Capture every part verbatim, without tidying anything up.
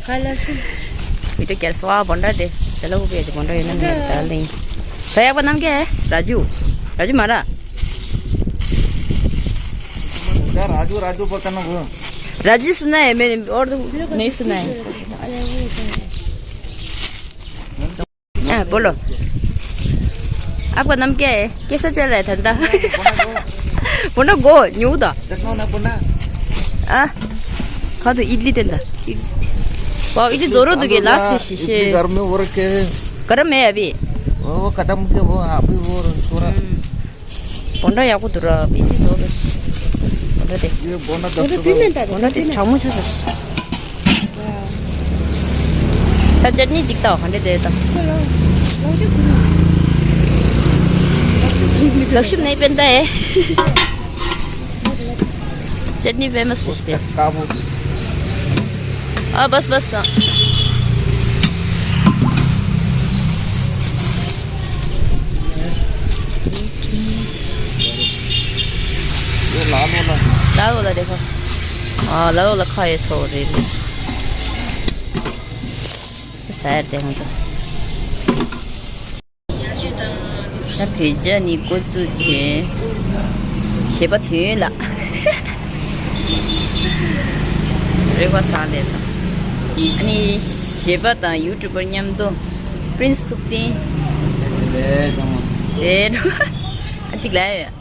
ཁ་ལ་སི། བི་ཌི་ཡོ་སྐྱེལ་སོང་བ། བོན་ཌ་དེ། དེ་ལ་འུ་པའི་དེ་བོན་ཌ་ཡོད་ན་མི་ད་ལིང་། ད་ཡག་པ་རྣམས་ཀྱི་ར་ཇུ། ར་ཇུ་མ་ར། राजू राजू बोलता ना वो। राजू सुना है, मैंने और तो नहीं सुना है। हाँ, बोलो। आपका नाम क्या है? कैसा चल रहा है धंधा? बोना गो, न्यू दा। देखो ना बोना। आ? खा तो इडली देता। वाह, इडली जोरो तो के लास्ट शीशे। इडली घर में वो रखे हैं। गरम है अभी। वो, वो खत्म के वो अभी वो थोड़ा। हम्म। བོན་ཌ་ཡག་པོ་འདུག་ར། ཨི་ཙི་ཙོག་རེད། བོན་ཌ་དེ། ये बोना दस रुपए। བོན་ཌ་དེ་གྲང་མོ་ཆགས་སོང་། ད་ཅད་ནི་ཅིག་ལྟ་བ་ག་འདྲ་བསྡད་དང་། लक्षुम नहीं पहनता है। चटनी फेमस है इसके। काबू। आ, बस, बस, हाँ। ये लाल वाला। लाल वाला देखो। हाँ, लाल वाला खाए सो रे। सैर दे हम तो। ས་བོད་ཇ་ནི་འགོ་བཙུགས་བྱས། གཞས་པ་དོན་ལ། རེ་བ་ཟ་ལེ་དང་། ཨ་ནི་གཞས་པ་དང་ཡུ་ཊུབ་པར་མཉམ་དུ། པྲིན་སི་ཐུབ་བསྟན། ལས་དང་། ལས་དང་། ཨ་ཅིག་ལ་ཡ།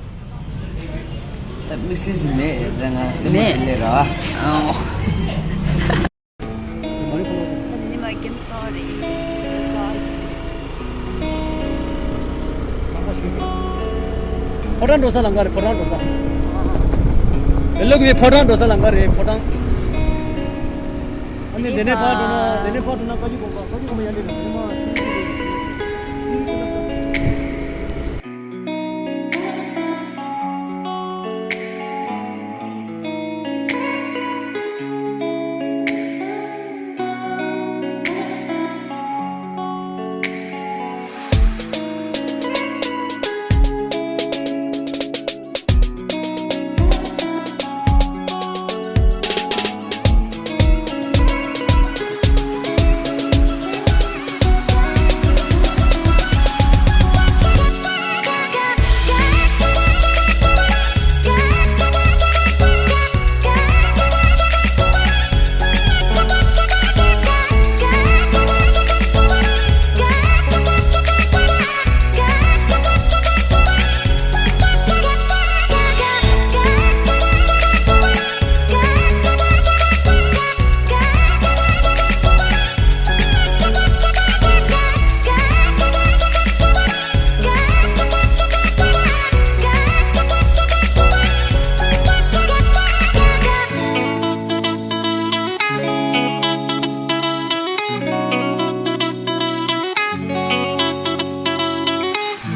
ད་དམིགས་བསལ་ཞིག་མེད་རེད་ང་ཙི་མ་མེད་ལས་ར། ཨོ། ཕོ་བྲང་འགྲོ་ས་ལམ་ཁ་རེད། ཕོ་བྲང་འགྲོ་ས། ལོག་གི་ཕོ་བྲང་འགྲོ་ས་ལམ་ཁ་རེད། ཕོ་བྲང་། ཨ་ནི་དེ་ནས་ཕར་འགྲོ་ན། དེ་ནས་ཕར་འགྲོ་ན་ཀ་ཅི་གོང་པ། ཀ་ཅི་གོང་པ་ཡར་སླེབས་རེད།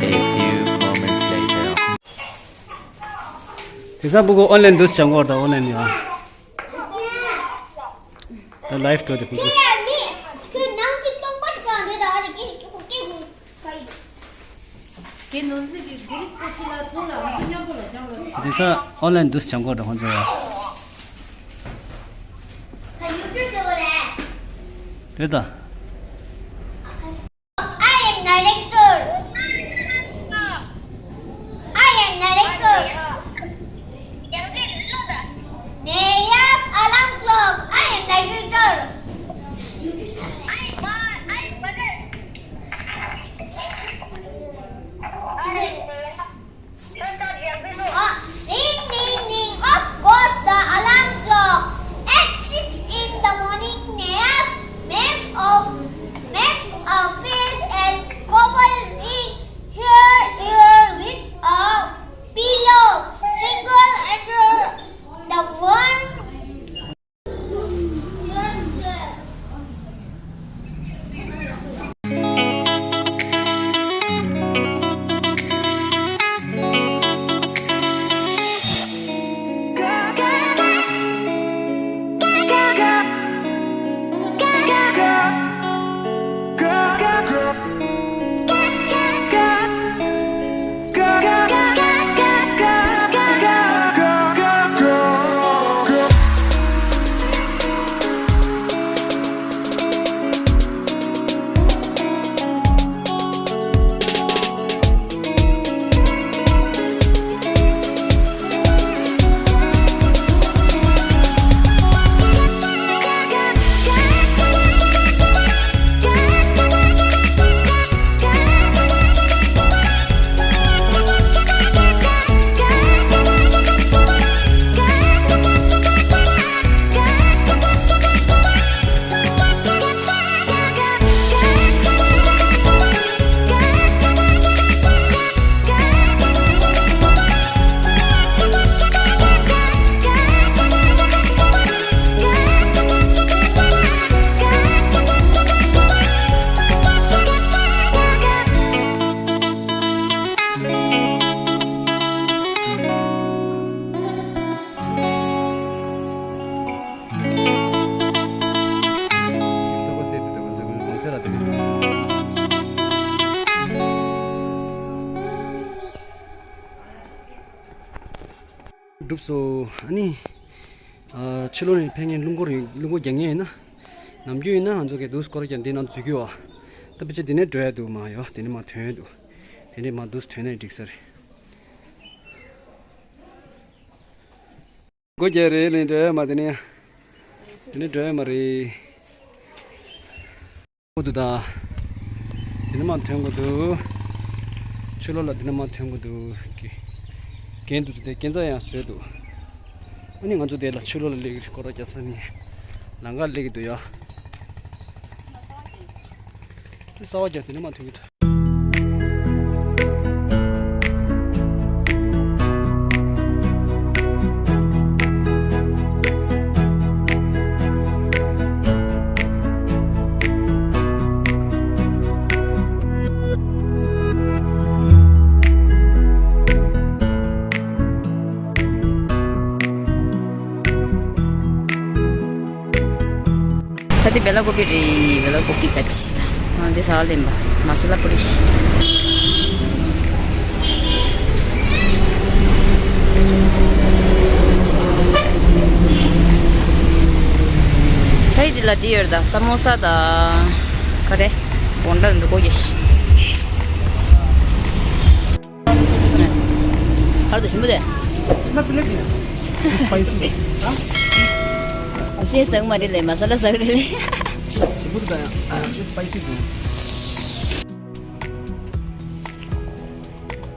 A few moments later. དེ་ས་བུ་གོ་ཨོན་ལན་དུས་ཆང་གོར་དང་ཨོན་ལན་ཡོད། ད་ལའིབ་འགྲོ་དེ་ཁོང་ཚོ། དེ་ས་ཨོན་ལན་དུས་ཆང་གོར་དང་ཁོང་ཚོ་ཡོད། རེད་ད། I am director. I am director. Neyaz alarm clock. I am director. Ring, ring, ring, off goes the alarm clock. At six in the morning, Neyaz makes of, makes a face and covering her ear with a pillow. གྲུབ་སོང་། ཨ་ནི། ཨ། ཕྱི་ལོགས་ནས་ཕེབས་མཁན་རླུང་འཁོར་ཡིན། རླུང་འཁོར་རྒྱག་མཁན་ཡིན་ན། ནམ་རྒྱུན་ཡིན་ན་ང་ཚོ་གི་འདུག་སེ་སྐོར་ར་རྒྱག་འདི་ནང་འཛུལ་གྱི་ཡོད། ད་ཕལ་ཆེར་འདི་ནས་འགྲོ་ཡ་འདུག་མ་ཡོད། འདི་ནས་མར་ཐོན་ཡ་འདུག་འདི་ནས་མར་འདུག་སེ་ཐོན་ན་འགྲིག་ས་རེད། སྒོ་རྒྱག་རེད་ལས་འགྲོ་ཡ་མ་འདི་ནས། འདི་ནས་འགྲོ་ཡ་མ་རེད། འོ་འདུག་ད། འདི་ནས་མར་ཐོན་དགོས་འདུག་ཕྱི་ལོགས་ལ་འདི་ནས་མར་ཐོན་དགོས་འདུག་གི། རྒན་འདུག་ཚོ་དེ་སྐས་འཛེག་ཡང་བཟོས་འདུག་ཨ་ནི་ང་ཚོ་དེ་ལ་ཕྱི་ལོགས་ལ་སླེབས་ཀྱི་རེད། སྐོར་ར་རྒྱག་ས་ནི། ལམ་ཁ་སླེབས་ཀྱི་འདུག་ཡ། གསར་པ་རྒྱག་འདི་ནས་མར་ཐོན་གྱི་འདུག་ད་དེ་བེ་ལ་ཀོ་པི་རེད། བེ་ལ་ཀོ་པི་ད་ཅི་ད། ང་འདི་ཟ་བ་ལེན་པ། མ་ས་ལ་པུ་རི། ད་ཡི་འདི་ལ་འདི་ཡོད་ད། ས་མོ་ས་ད། ག་རེ། བོན་ཌ་འདི་ཀོ་ཡེ་ཤི། ཧར་དུ་ཞིམ་པོ་དེ། ཨ་སེ་ཟ་གི་མ་རེད་ལེ། མ་ས་ལ་ཟ་གི་རེད་ལེ། ཞིམ་པོ་དེ་ད་ཡང་ཨ་ཡང་སི་པའི་སི་འདུག